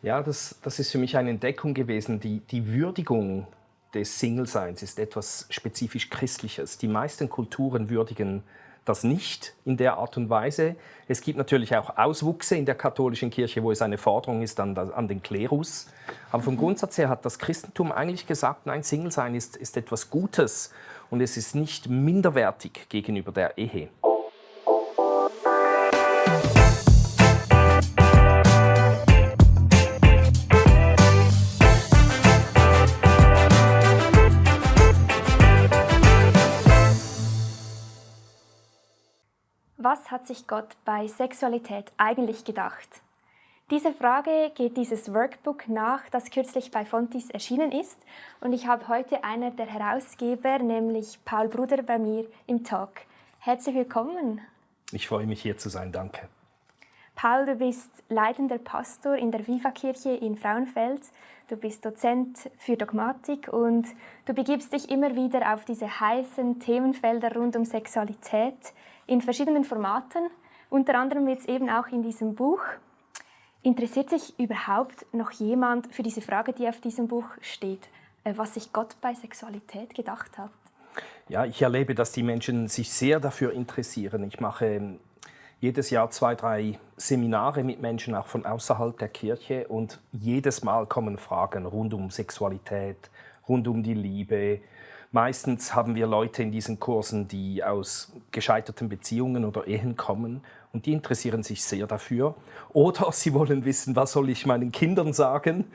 Ja, das ist für mich eine Entdeckung gewesen. Die Würdigung des Single-Seins ist etwas spezifisch Christliches. Die meisten Kulturen würdigen das nicht in der Art und Weise. Es gibt natürlich auch Auswüchse in der katholischen Kirche, wo es eine Forderung ist an den Klerus. Aber vom Grundsatz her hat das Christentum eigentlich gesagt, nein, Single-Sein ist etwas Gutes und es ist nicht minderwertig gegenüber der Ehe. Was hat sich Gott bei Sexualität eigentlich gedacht? Diese Frage geht dieses Workbook nach, das kürzlich bei Fontis erschienen ist. Und ich habe heute einen der Herausgeber, nämlich Paul Bruder, bei mir im Talk. Herzlich willkommen. Ich freue mich, hier zu sein. Danke. Paul, du bist leitender Pastor in der Viva-Kirche in Frauenfeld. Du bist Dozent für Dogmatik und du begibst dich immer wieder auf diese heißen Themenfelder rund um Sexualität in verschiedenen Formaten, unter anderem jetzt eben auch in diesem Buch. Interessiert sich überhaupt noch jemand für diese Frage, die auf diesem Buch steht, was sich Gott bei Sexualität gedacht hat? Ja, ich erlebe, dass die Menschen sich sehr dafür interessieren. Ich mache jedes Jahr 2, 3 Seminare mit Menschen, auch von außerhalb der Kirche. Und jedes Mal kommen Fragen rund um Sexualität, rund um die Liebe. Meistens haben wir Leute in diesen Kursen, die aus gescheiterten Beziehungen oder Ehen kommen. Und die interessieren sich sehr dafür. Oder sie wollen wissen, was soll ich meinen Kindern sagen?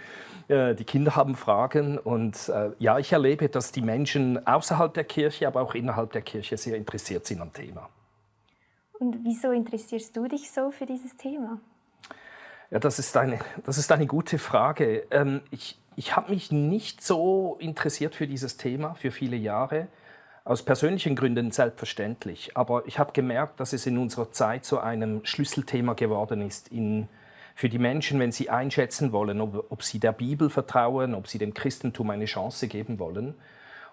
Die Kinder haben Fragen. Und ja, ich erlebe, dass die Menschen außerhalb der Kirche, aber auch innerhalb der Kirche sehr interessiert sind am Thema. Und wieso interessierst du dich so für dieses Thema? Ja, das ist eine gute Frage. Ich habe mich nicht so interessiert für dieses Thema für viele Jahre. Aus persönlichen Gründen selbstverständlich. Aber ich habe gemerkt, dass es in unserer Zeit zu einem Schlüsselthema geworden ist für die Menschen, wenn sie einschätzen wollen, ob sie der Bibel vertrauen, ob sie dem Christentum eine Chance geben wollen.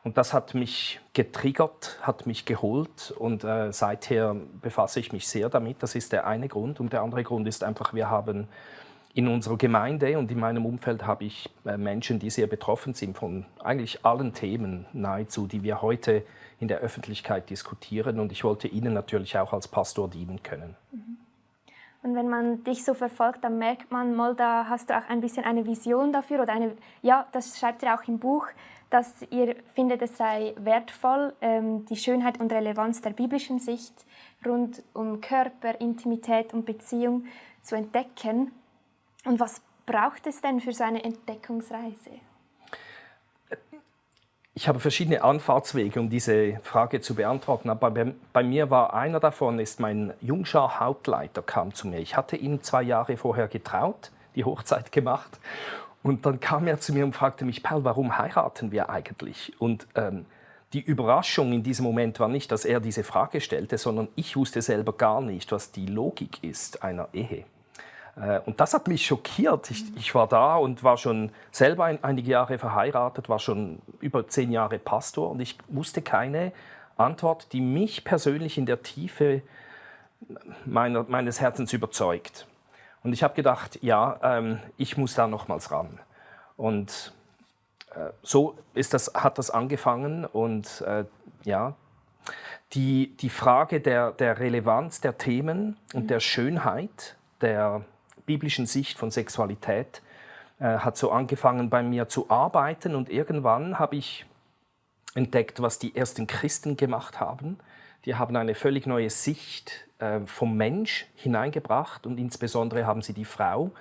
Und das hat mich getriggert, hat mich geholt und seither befasse ich mich sehr damit. Das ist der eine Grund. Und der andere Grund ist einfach, wir haben in unserer Gemeinde und in meinem Umfeld habe ich Menschen, die sehr betroffen sind von eigentlich allen Themen nahezu, die wir heute in der Öffentlichkeit diskutieren. Und ich wollte ihnen natürlich auch als Pastor dienen können. Und wenn man dich so verfolgt, dann merkt man mal, da hast du auch ein bisschen eine Vision dafür oder ja, das schreibt ihr auch im Buch, dass ihr findet, es sei wertvoll, die Schönheit und Relevanz der biblischen Sicht rund um Körper, Intimität und Beziehung zu entdecken. Und was braucht es denn für so eine Entdeckungsreise? Ich habe verschiedene Anfahrtswege, um diese Frage zu beantworten. Aber bei mir war einer davon, ist mein Jungschar-Hauptleiter kam zu mir. Ich hatte ihm 2 Jahre vorher getraut, die Hochzeit gemacht. Und dann kam er zu mir und fragte mich, Paul, warum heiraten wir eigentlich? Und die Überraschung in diesem Moment war nicht, dass er diese Frage stellte, sondern ich wusste selber gar nicht, was die Logik ist einer Ehe. Und das hat mich schockiert. Ich war da und war schon selber einige Jahre verheiratet, war schon über 10 Jahre Pastor und ich wusste keine Antwort, die mich persönlich in der Tiefe meines Herzens überzeugt. Und ich habe gedacht, ja, ich muss da nochmals ran. Und so hat das angefangen und ja, die Frage der Relevanz der Themen und der Schönheit der biblischen Sicht von Sexualität hat so angefangen bei mir zu arbeiten und irgendwann habe ich entdeckt, was die ersten Christen gemacht haben. Die haben eine völlig neue Sicht vom Mensch hineingebracht und insbesondere haben sie die Frau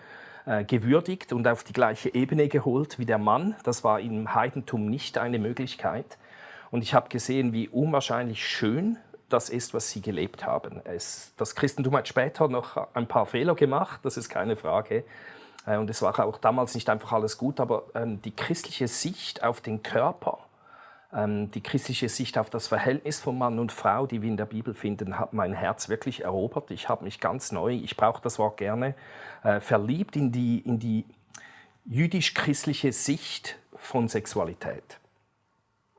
gewürdigt und auf die gleiche Ebene geholt wie der Mann. Das war im Heidentum nicht eine Möglichkeit. Und ich habe gesehen, wie unwahrscheinlich schön das ist, was sie gelebt haben. Das Christentum hat später noch ein paar Fehler gemacht, das ist keine Frage. Und es war auch damals nicht einfach alles gut, aber die christliche Sicht auf den Körper, die christliche Sicht auf das Verhältnis von Mann und Frau, die wir in der Bibel finden, hat mein Herz wirklich erobert. Ich habe mich ganz neu, ich brauche das Wort gerne, verliebt in die jüdisch-christliche Sicht von Sexualität.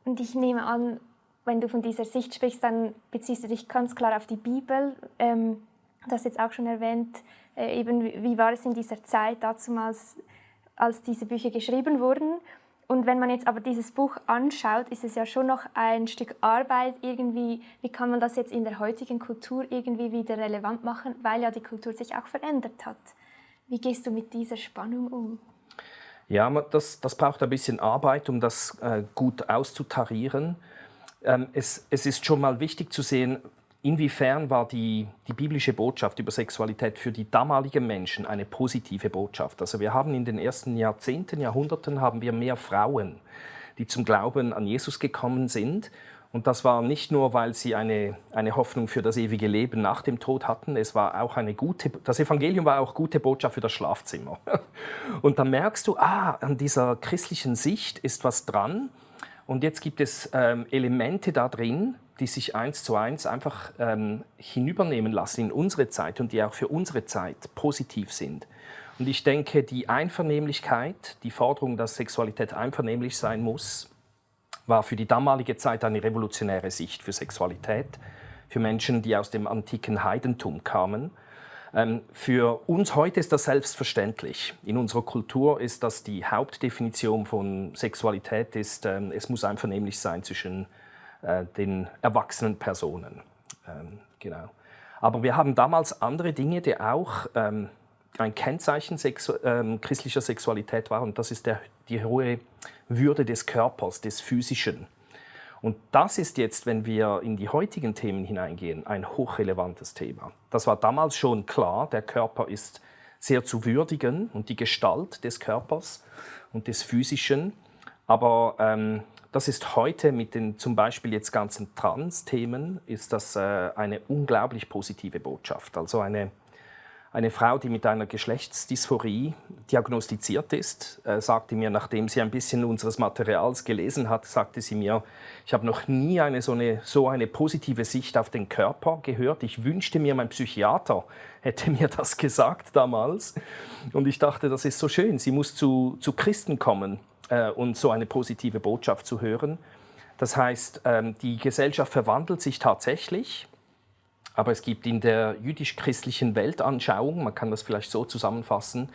Und ich nehme an, wenn du von dieser Sicht sprichst, dann beziehst du dich ganz klar auf die Bibel. Du hast jetzt auch schon erwähnt, eben wie war es in dieser Zeit, damals als diese Bücher geschrieben wurden. Und wenn man jetzt aber dieses Buch anschaut, ist es ja schon noch ein Stück Arbeit irgendwie. Wie kann man das jetzt in der heutigen Kultur irgendwie wieder relevant machen, weil ja die Kultur sich auch verändert hat. Wie gehst du mit dieser Spannung um? Ja, das braucht ein bisschen Arbeit, um das gut auszutarieren. Es ist schon mal wichtig zu sehen, inwiefern war die biblische Botschaft über Sexualität für die damaligen Menschen eine positive Botschaft. Also wir haben in den ersten Jahrzehnten, Jahrhunderten haben wir mehr Frauen, die zum Glauben an Jesus gekommen sind. Und das war nicht nur, weil sie eine Hoffnung für das ewige Leben nach dem Tod hatten, das Evangelium war auch gute Botschaft für das Schlafzimmer. Und dann merkst du, an dieser christlichen Sicht ist was dran. Und jetzt gibt es Elemente da drin, die sich 1:1 einfach hinübernehmen lassen in unsere Zeit und die auch für unsere Zeit positiv sind. Und ich denke, die Einvernehmlichkeit, die Forderung, dass Sexualität einvernehmlich sein muss, war für die damalige Zeit eine revolutionäre Sicht für Sexualität, für Menschen, die aus dem antiken Heidentum kamen. Für uns heute ist das selbstverständlich. In unserer Kultur ist das die Hauptdefinition von Sexualität, es muss einvernehmlich sein zwischen den erwachsenen Personen. Genau. Aber wir haben damals andere Dinge, die auch ein Kennzeichen christlicher Sexualität waren, und das ist die hohe Würde des Körpers, des Physischen. Und das ist jetzt, wenn wir in die heutigen Themen hineingehen, ein hochrelevantes Thema. Das war damals schon klar, der Körper ist sehr zu würdigen und die Gestalt des Körpers und des Physischen. Aber das ist heute mit den zum Beispiel jetzt ganzen Trans-Themen, ist das eine unglaublich positive Botschaft. Also eine Frau, die mit einer Geschlechtsdysphorie diagnostiziert ist, sagte mir, nachdem sie ein bisschen unseres Materials gelesen hat, sagte sie mir, ich habe noch nie so eine positive Sicht auf den Körper gehört. Ich wünschte mir, mein Psychiater hätte mir das gesagt damals. Und ich dachte, das ist so schön. Sie muss zu Christen kommen und so eine positive Botschaft zu hören. Das heißt, die Gesellschaft verwandelt sich tatsächlich. Aber es gibt in der jüdisch-christlichen Weltanschauung, man kann das vielleicht so zusammenfassen,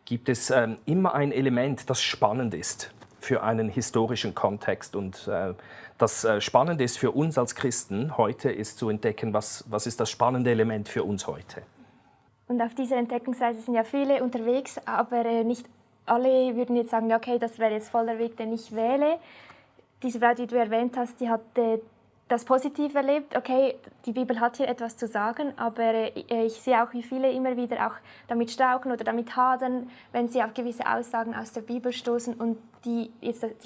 gibt es immer ein Element, das spannend ist für einen historischen Kontext. Und das Spannende ist für uns als Christen heute, ist zu entdecken, was ist das spannende Element für uns heute. Und auf dieser Entdeckungsreise sind ja viele unterwegs, aber nicht alle würden jetzt sagen, okay, das wäre jetzt voll der Weg, den ich wähle. Diese Frau, die du erwähnt hast, die hatte das positiv erlebt, okay, die Bibel hat hier etwas zu sagen, aber ich sehe auch, wie viele immer wieder auch damit strauchen oder damit hadern, wenn sie auf gewisse Aussagen aus der Bibel stoßen und die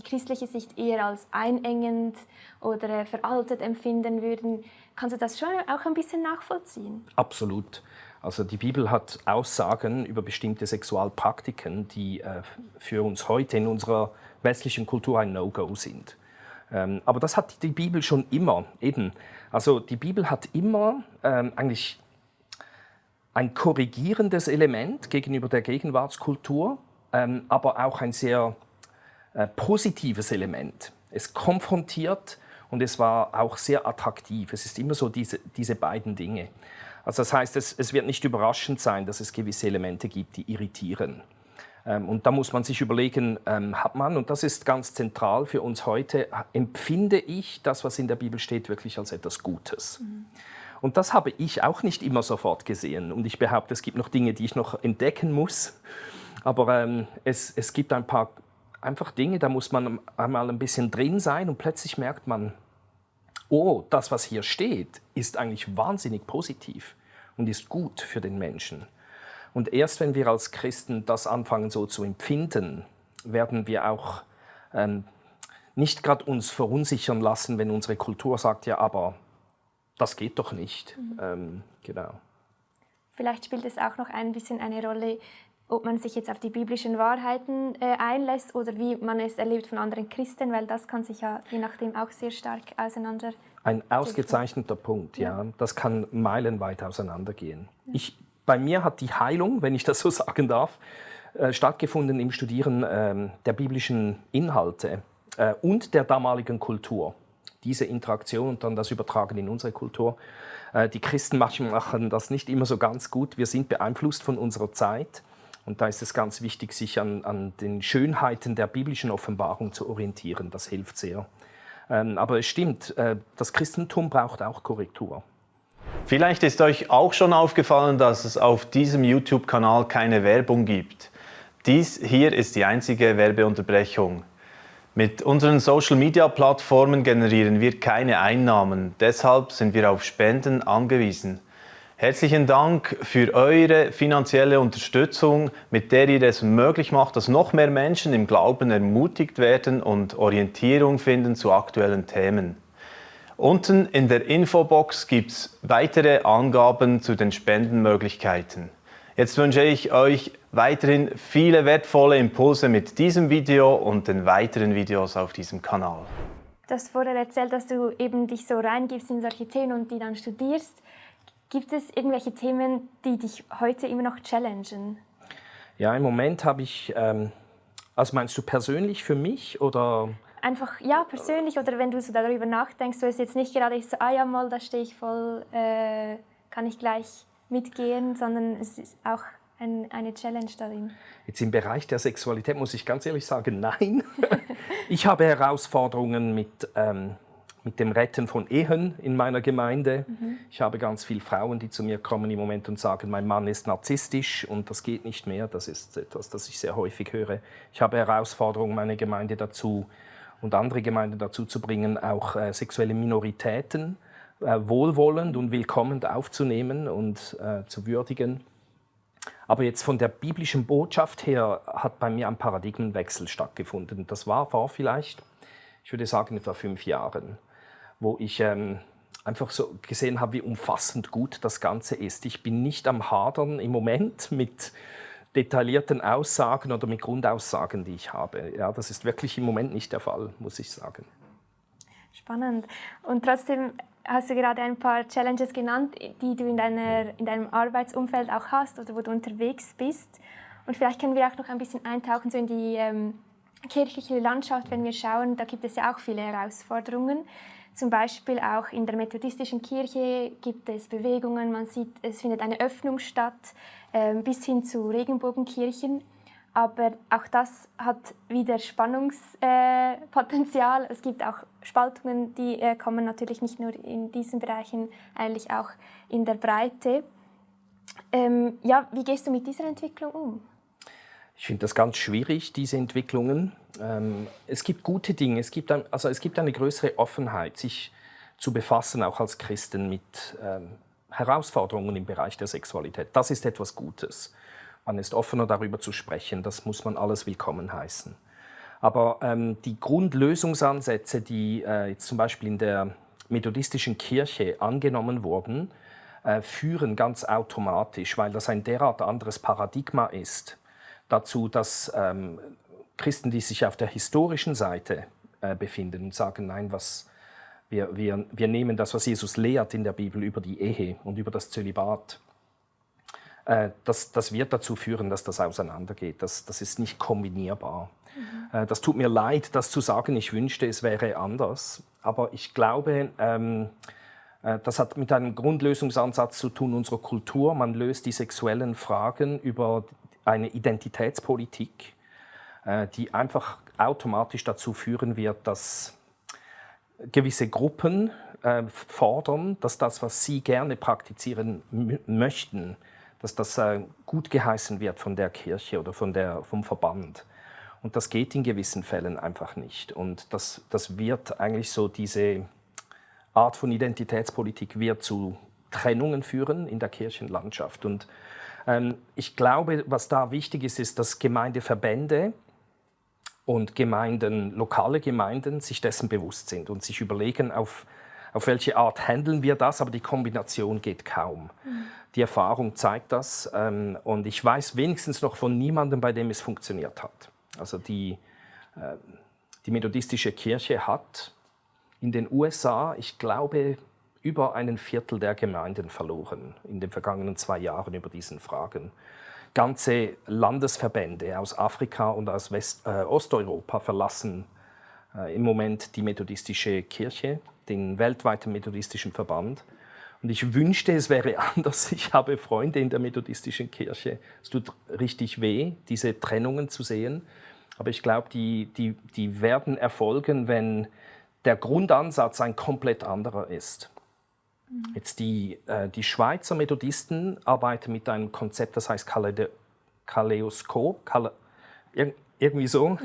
christliche Sicht eher als einengend oder veraltet empfinden würden. Kannst du das schon auch ein bisschen nachvollziehen? Absolut. Also die Bibel hat Aussagen über bestimmte Sexualpraktiken, die für uns heute in unserer westlichen Kultur ein No-Go sind. Aber das hat die Bibel schon immer, eben. Also die Bibel hat immer eigentlich ein korrigierendes Element gegenüber der Gegenwartskultur, aber auch ein sehr positives Element. Es konfrontiert und es war auch sehr attraktiv. Es ist immer so diese beiden Dinge. Also das heißt, es wird nicht überraschend sein, dass es gewisse Elemente gibt, die irritieren. Und da muss man sich überlegen, hat man, und das ist ganz zentral für uns heute, empfinde ich das, was in der Bibel steht, wirklich als etwas Gutes? Mhm. Und das habe ich auch nicht immer sofort gesehen. Und ich behaupte, es gibt noch Dinge, die ich noch entdecken muss. Aber es gibt ein paar einfach Dinge, da muss man einmal ein bisschen drin sein und plötzlich merkt man, oh, das, was hier steht, ist eigentlich wahnsinnig positiv und ist gut für den Menschen. Und erst wenn wir als Christen das anfangen so zu empfinden, werden wir auch nicht gerade uns verunsichern lassen, wenn unsere Kultur sagt, ja, aber das geht doch nicht. Mhm. Genau. Vielleicht spielt es auch noch ein bisschen eine Rolle, ob man sich jetzt auf die biblischen Wahrheiten einlässt oder wie man es erlebt von anderen Christen, weil das kann sich ja je nachdem auch sehr stark auseinander. Ein ausgezeichneter Punkt, ja. Das kann meilenweit auseinandergehen. Ja. Bei mir hat die Heilung, wenn ich das so sagen darf, stattgefunden im Studieren der biblischen Inhalte und der damaligen Kultur. Diese Interaktion und dann das Übertragen in unsere Kultur. Die Christen machen das nicht immer so ganz gut. Wir sind beeinflusst von unserer Zeit. Und da ist es ganz wichtig, sich an den Schönheiten der biblischen Offenbarung zu orientieren. Das hilft sehr. Aber es stimmt, das Christentum braucht auch Korrektur. Vielleicht ist euch auch schon aufgefallen, dass es auf diesem YouTube-Kanal keine Werbung gibt. Dies hier ist die einzige Werbeunterbrechung. Mit unseren Social-Media-Plattformen generieren wir keine Einnahmen, deshalb sind wir auf Spenden angewiesen. Herzlichen Dank für eure finanzielle Unterstützung, mit der ihr es möglich macht, dass noch mehr Menschen im Glauben ermutigt werden und Orientierung finden zu aktuellen Themen. Unten in der Infobox gibt es weitere Angaben zu den Spendenmöglichkeiten. Jetzt wünsche ich euch weiterhin viele wertvolle Impulse mit diesem Video und den weiteren Videos auf diesem Kanal. Du hast vorher erzählt, dass du eben dich so reingibst in solche Themen und die dann studierst. Gibt es irgendwelche Themen, die dich heute immer noch challengen? Ja, im Moment habe ich, also meinst du persönlich für mich oder? Einfach, ja, persönlich oder wenn du so darüber nachdenkst, so ist jetzt nicht gerade so, ja mal, da stehe ich voll, kann ich gleich mitgehen, sondern es ist auch eine Challenge darin. Jetzt im Bereich der Sexualität muss ich ganz ehrlich sagen, nein. Ich habe Herausforderungen mit dem Retten von Ehen in meiner Gemeinde. Ich habe ganz viele Frauen, die zu mir kommen im Moment und sagen, mein Mann ist narzisstisch und das geht nicht mehr. Das ist etwas, das ich sehr häufig höre. Ich habe Herausforderungen, meine Gemeinde dazu und andere Gemeinden dazu zu bringen, auch sexuelle Minoritäten wohlwollend und willkommend aufzunehmen und zu würdigen. Aber jetzt von der biblischen Botschaft her hat bei mir ein Paradigmenwechsel stattgefunden. Das war vor vielleicht, ich würde sagen, etwa 5 Jahren, wo ich einfach so gesehen habe, wie umfassend gut das Ganze ist. Ich bin nicht am Hadern im Moment mit detaillierten Aussagen oder mit Grundaussagen, die ich habe. Ja, das ist wirklich im Moment nicht der Fall, muss ich sagen. Spannend. Und trotzdem hast du gerade ein paar Challenges genannt, die du in deinem Arbeitsumfeld auch hast oder wo du unterwegs bist. Und vielleicht können wir auch noch ein bisschen eintauchen so in die kirchliche Landschaft, wenn wir schauen. Da gibt es ja auch viele Herausforderungen. Zum Beispiel auch in der methodistischen Kirche gibt es Bewegungen. Man sieht, es findet eine Öffnung statt, bis hin zu Regenbogenkirchen. Aber auch das hat wieder Spannungspotenzial. Es gibt auch Spaltungen, die kommen natürlich nicht nur in diesen Bereichen, eigentlich auch in der Breite. Ja, wie gehst du mit dieser Entwicklung um? Ich finde das ganz schwierig, diese Entwicklungen. Es gibt gute Dinge, es gibt eine größere Offenheit, sich zu befassen, auch als Christen, mit Herausforderungen im Bereich der Sexualität. Das ist etwas Gutes. Man ist offener, darüber zu sprechen. Das muss man alles willkommen heißen. Aber die Grundlösungsansätze, die jetzt zum Beispiel in der methodistischen Kirche angenommen wurden, führen ganz automatisch, weil das ein derart anderes Paradigma ist, dazu, dass Christen, die sich auf der historischen Seite befinden und sagen, nein, wir nehmen das, was Jesus lehrt in der Bibel über die Ehe und über das Zölibat, das wird dazu führen, dass das auseinandergeht. Das ist nicht kombinierbar. Das tut mir leid, das zu sagen. Ich wünschte, es wäre anders. Aber ich glaube, das hat mit einem Grundlösungsansatz zu tun unserer Kultur. Man löst die sexuellen Fragen über eine Identitätspolitik, die einfach automatisch dazu führen wird, dass gewisse Gruppen fordern, dass das, was sie gerne praktizieren möchten, dass das gut geheißen wird von der Kirche oder vom Verband. Und das geht in gewissen Fällen einfach nicht. Und das wird eigentlich so, diese Art von Identitätspolitik wird zu Trennungen führen in der Kirchenlandschaft. Und ich glaube, was da wichtig ist, ist, dass Gemeindeverbände und lokale Gemeinden sich dessen bewusst sind und sich überlegen, auf welche Art handeln wir das, aber die Kombination geht kaum. Die Erfahrung zeigt das und ich weiß wenigstens noch von niemandem, bei dem es funktioniert hat. Also die methodistische Kirche hat in den USA, ich glaube, über 1/4 der Gemeinden verloren in den vergangenen 2 Jahren über diesen Fragen. Ganze Landesverbände aus Afrika und aus Osteuropa verlassen im Moment die methodistische Kirche, den weltweiten methodistischen Verband. Und ich wünschte, es wäre anders. Ich habe Freunde in der methodistischen Kirche. Es tut richtig weh, diese Trennungen zu sehen. Aber ich glaube, die werden erfolgen, wenn der Grundansatz ein komplett anderer ist. Jetzt die Schweizer Methodisten arbeiten mit einem Konzept, das heißt Kaleidoskop, irgendwie so.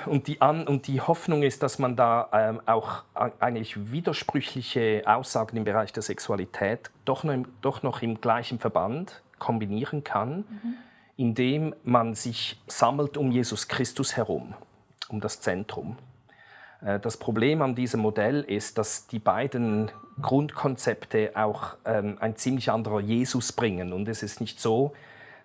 Und die Hoffnung ist, dass man da auch eigentlich widersprüchliche Aussagen im Bereich der Sexualität doch noch im gleichen Verband kombinieren kann, indem man sich sammelt um Jesus Christus herum, um das Zentrum. Das Problem an diesem Modell ist, dass die beiden Grundkonzepte auch ein ziemlich anderer Jesus bringen. Und es ist nicht so,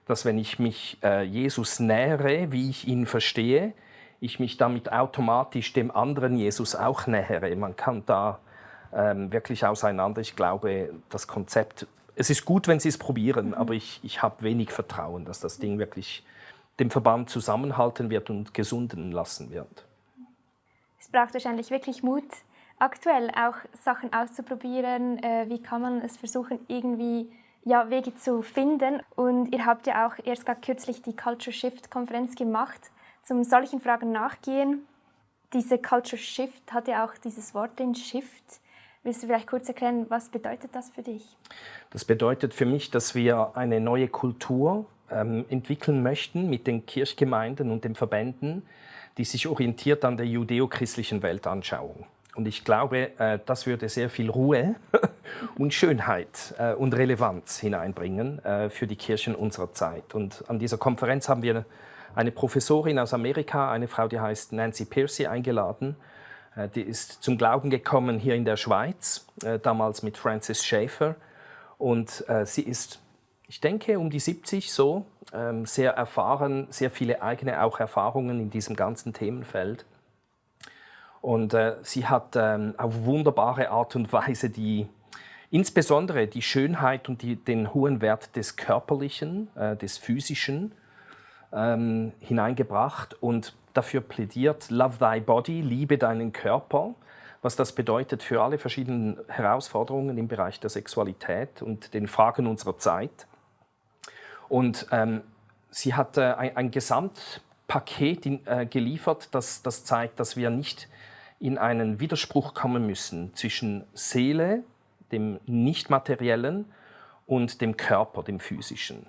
dass wenn ich mich Jesus nähere, wie ich ihn verstehe, ich mich damit automatisch dem anderen Jesus auch nähere. Man kann da wirklich auseinander. Ich glaube, das Konzept, es ist gut, wenn Sie es probieren, aber ich habe wenig Vertrauen, dass das Ding wirklich den Verband zusammenhalten wird und gesunden lassen wird. Es braucht wahrscheinlich wirklich Mut, aktuell auch Sachen auszuprobieren. Wie kann man es versuchen, irgendwie Wege zu finden? Und ihr habt ja auch erst gerade kürzlich die Culture Shift Konferenz gemacht, zum solchen Fragen nachgehen. Diese Culture Shift hat ja auch dieses Wort, den Shift. Willst du vielleicht kurz erklären, was bedeutet das für dich? Das bedeutet für mich, dass wir eine neue Kultur entwickeln möchten mit den Kirchgemeinden und den Verbänden, die sich orientiert an der judäo-christlichen Weltanschauung. Und ich glaube, das würde sehr viel Ruhe und Schönheit und Relevanz hineinbringen für die Kirchen unserer Zeit. Und an dieser Konferenz haben wir eine Professorin aus Amerika, eine Frau, die heißt Nancy Pearcey, eingeladen. Die ist zum Glauben gekommen hier in der Schweiz, damals mit Francis Schaeffer. Und sie ist, ich denke, um die 70 so, sehr erfahren, sehr viele eigene auch Erfahrungen in diesem ganzen Themenfeld. Und sie hat auf wunderbare Art und Weise insbesondere die Schönheit und den hohen Wert des Körperlichen, des Physischen hineingebracht und dafür plädiert, love thy body, liebe deinen Körper, was das bedeutet für alle verschiedenen Herausforderungen im Bereich der Sexualität und den Fragen unserer Zeit. Und sie hat ein Gesamtpaket geliefert, das zeigt, dass wir nicht in einen Widerspruch kommen müssen zwischen Seele, dem Nicht-Materiellen, und dem Körper, dem Physischen,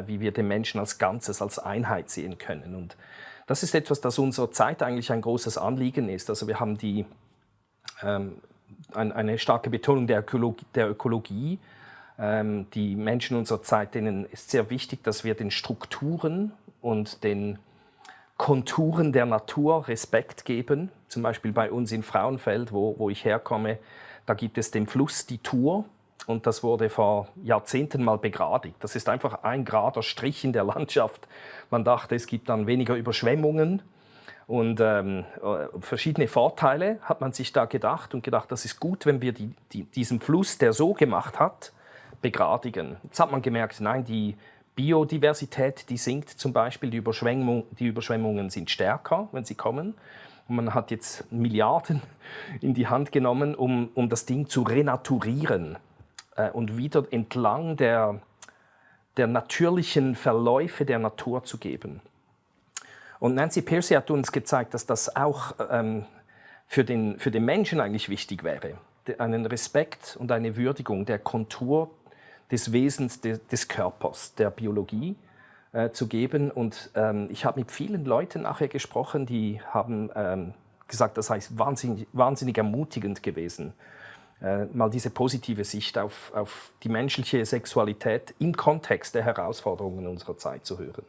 wie wir den Menschen als Ganzes, als Einheit sehen können. Und das ist etwas, das unserer Zeit eigentlich ein großes Anliegen ist. Also wir haben eine starke Betonung der Ökologie. Die Menschen unserer Zeit, denen ist sehr wichtig, dass wir den Strukturen und den Konturen der Natur Respekt geben. Zum Beispiel bei uns in Frauenfeld, wo ich herkomme, da gibt es den Fluss, die Thur. Und das wurde vor Jahrzehnten mal begradigt. Das ist einfach ein gerader Strich in der Landschaft. Man dachte, es gibt dann weniger Überschwemmungen und verschiedene Vorteile hat man sich da gedacht. Das ist gut, wenn wir diesen Fluss, der so gemacht hat, begradigen. Jetzt hat man gemerkt, nein, die Biodiversität, die sinkt zum Beispiel, die Überschwemmungen sind stärker, wenn sie kommen. Und man hat jetzt Milliarden in die Hand genommen, um das Ding zu renaturieren und wieder entlang der natürlichen Verläufe der Natur zu geben. Und Nancy Pearcey hat uns gezeigt, dass das auch für den Menschen eigentlich wichtig wäre, einen Respekt und eine Würdigung der Kontur des Wesens des Körpers, der Biologie zu geben. Und ich habe mit vielen Leuten nachher gesprochen, die haben gesagt, das sei wahnsinnig ermutigend gewesen, mal diese positive Sicht auf die menschliche Sexualität im Kontext der Herausforderungen unserer Zeit zu hören.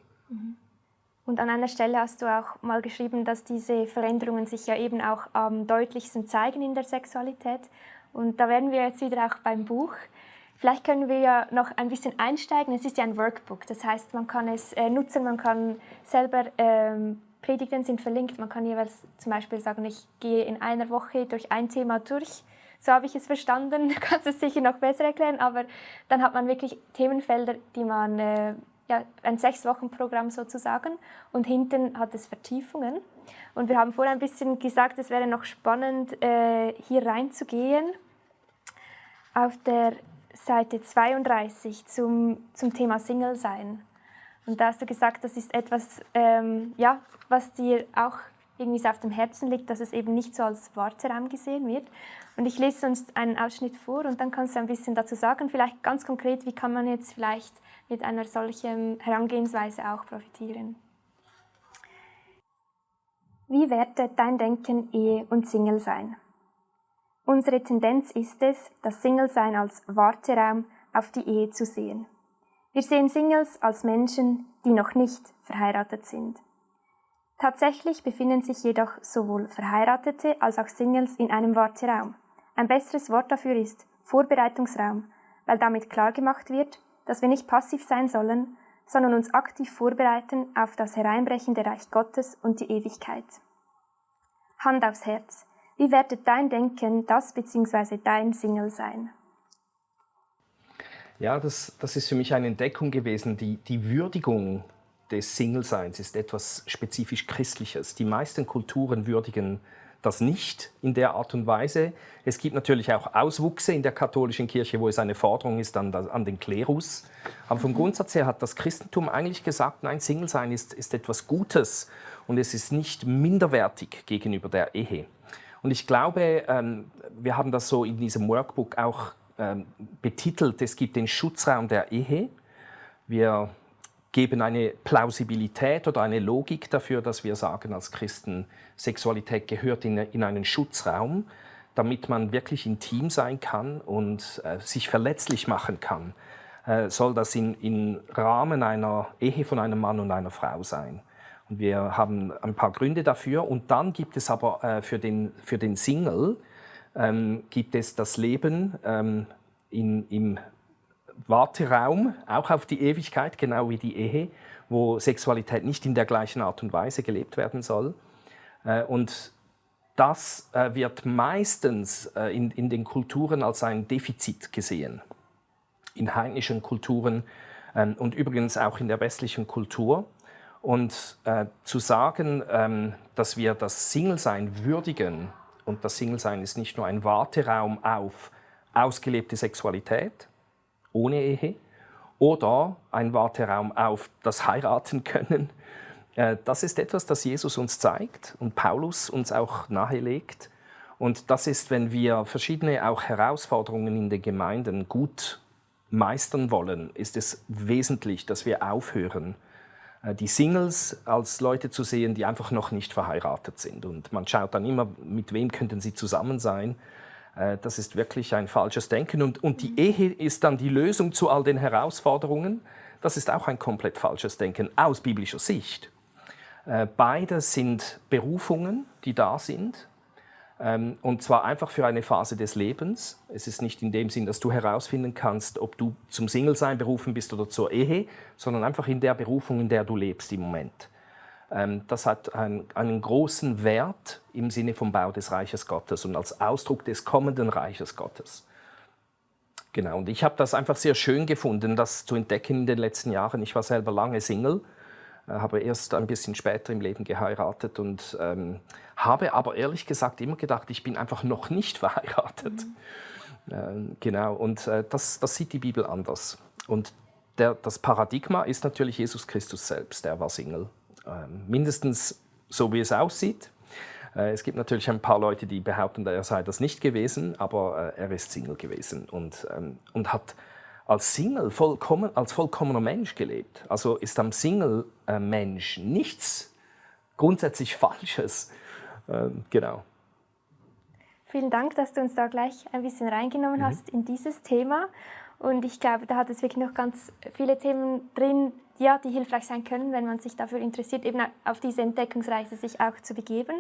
Und an einer Stelle hast du auch mal geschrieben, dass diese Veränderungen sich ja eben auch am deutlichsten zeigen in der Sexualität. Und da wären wir jetzt wieder auch beim Buch. Vielleicht können wir ja noch ein bisschen einsteigen. Es ist ja ein Workbook, das heißt, man kann es nutzen, man kann selber, Predigten sind verlinkt, man kann jeweils zum Beispiel sagen, ich gehe in einer Woche durch ein Thema durch. So habe ich es verstanden, du kannst es sicher noch besser erklären, aber dann hat man wirklich Themenfelder, die man, ein 6-Wochen-Programm sozusagen, und hinten hat es Vertiefungen. Und wir haben vorher ein bisschen gesagt, es wäre noch spannend, hier reinzugehen. auf der Seite 32 zum Thema Single sein. Und da hast du gesagt, das ist etwas, was dir auch irgendwie so auf dem Herzen liegt, dass es eben nicht so als Warteraum gesehen wird. Und ich lese uns einen Ausschnitt vor und dann kannst du ein bisschen dazu sagen, vielleicht ganz konkret, wie kann man jetzt vielleicht mit einer solchen Herangehensweise auch profitieren. Wie wertet dein Denken Ehe und Single-Sein? Unsere Tendenz ist es, das Single-Sein als Warteraum auf die Ehe zu sehen. Wir sehen Singles als Menschen, die noch nicht verheiratet sind. Tatsächlich befinden sich jedoch sowohl Verheiratete als auch Singles in einem Warteraum. Ein besseres Wort dafür ist Vorbereitungsraum, weil damit klargemacht wird, dass wir nicht passiv sein sollen, sondern uns aktiv vorbereiten auf das hereinbrechende Reich Gottes und die Ewigkeit. Hand aufs Herz. Wie wertet dein Denken das bzw. dein Single-Sein? Ja, das ist für mich eine Entdeckung gewesen. Die Würdigung des Single-Seins ist etwas spezifisch Christliches. Die meisten Kulturen würdigen das nicht in der Art und Weise. Es gibt natürlich auch Auswüchse in der katholischen Kirche, wo es eine Forderung ist an den Klerus. Aber vom Grundsatz her hat das Christentum eigentlich gesagt, nein, Single-Sein ist etwas Gutes und es ist nicht minderwertig gegenüber der Ehe. Und ich glaube, wir haben das so in diesem Workbook auch betitelt, es gibt den Schutzraum der Ehe. Wir geben eine Plausibilität oder eine Logik dafür, dass wir sagen als Christen, Sexualität gehört in einen Schutzraum, damit man wirklich intim sein kann und sich verletzlich machen kann. Soll das im Rahmen einer Ehe von einem Mann und einer Frau sein. Und wir haben ein paar Gründe dafür. Und dann gibt es aber für den Single gibt es das Leben im Warteraum, auch auf die Ewigkeit, genau wie die Ehe, wo Sexualität nicht in der gleichen Art und Weise gelebt werden soll. Und das wird meistens in den Kulturen als ein Defizit gesehen. In heidnischen Kulturen und übrigens auch in der westlichen Kultur. Und zu sagen, dass wir das Single-Sein würdigen, und das Single-Sein ist nicht nur ein Warteraum auf ausgelebte Sexualität, ohne Ehe, oder ein Warteraum auf das Heiraten können. Das ist etwas, das Jesus uns zeigt und Paulus uns auch nahelegt. Und das ist, wenn wir verschiedene auch Herausforderungen in den Gemeinden gut meistern wollen, ist es wesentlich, dass wir aufhören, die Singles als Leute zu sehen, die einfach noch nicht verheiratet sind. Und man schaut dann immer, mit wem könnten sie zusammen sein. Das ist wirklich ein falsches Denken. Und die Ehe ist dann die Lösung zu all den Herausforderungen. Das ist auch ein komplett falsches Denken aus biblischer Sicht. Beide sind Berufungen, die da sind. Und zwar einfach für eine Phase des Lebens. Es ist nicht in dem Sinn, dass du herausfinden kannst, ob du zum Single-Sein berufen bist oder zur Ehe, sondern einfach in der Berufung, in der du lebst im Moment. Das hat einen großen Wert im Sinne vom Bau des Reiches Gottes und als Ausdruck des kommenden Reiches Gottes. Genau, und ich habe das einfach sehr schön gefunden, das zu entdecken in den letzten Jahren. Ich war selber lange Single, habe erst ein bisschen später im Leben geheiratet und habe aber ehrlich gesagt immer gedacht, ich bin einfach noch nicht verheiratet. Genau, und das sieht die Bibel anders. Und das Paradigma ist natürlich Jesus Christus selbst, der war Single. Mindestens so, wie es aussieht. Es gibt natürlich ein paar Leute, die behaupten, er sei das nicht gewesen, aber er ist Single gewesen und hat als Single als vollkommener Mensch gelebt. Also ist am Single-Mensch nichts grundsätzlich Falsches. Genau. Vielen Dank, dass du uns da gleich ein bisschen reingenommen hast in dieses Thema. Und ich glaube, da hat es wirklich noch ganz viele Themen drin, ja, die hilfreich sein können, wenn man sich dafür interessiert, eben auf diese Entdeckungsreise sich auch zu begeben.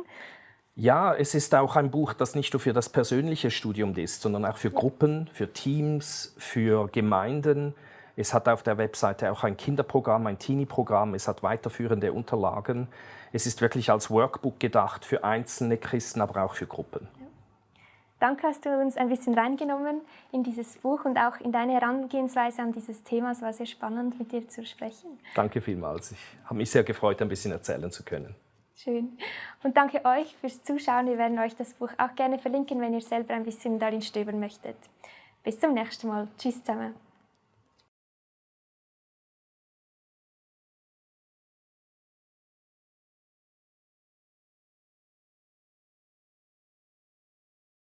Ja, es ist auch ein Buch, das nicht nur für das persönliche Studium ist, sondern auch für Gruppen, für Teams, für Gemeinden. Es hat auf der Webseite auch ein Kinderprogramm, ein Teenie-Programm, es hat weiterführende Unterlagen. Es ist wirklich als Workbook gedacht für einzelne Christen, aber auch für Gruppen. Ja. Danke, hast du uns ein bisschen reingenommen in dieses Buch und auch in deine Herangehensweise an dieses Thema. Es war sehr spannend, mit dir zu sprechen. Danke vielmals. Ich habe mich sehr gefreut, ein bisschen erzählen zu können. Schön. Und danke euch fürs Zuschauen. Wir werden euch das Buch auch gerne verlinken, wenn ihr selber ein bisschen darin stöbern möchtet. Bis zum nächsten Mal. Tschüss zusammen.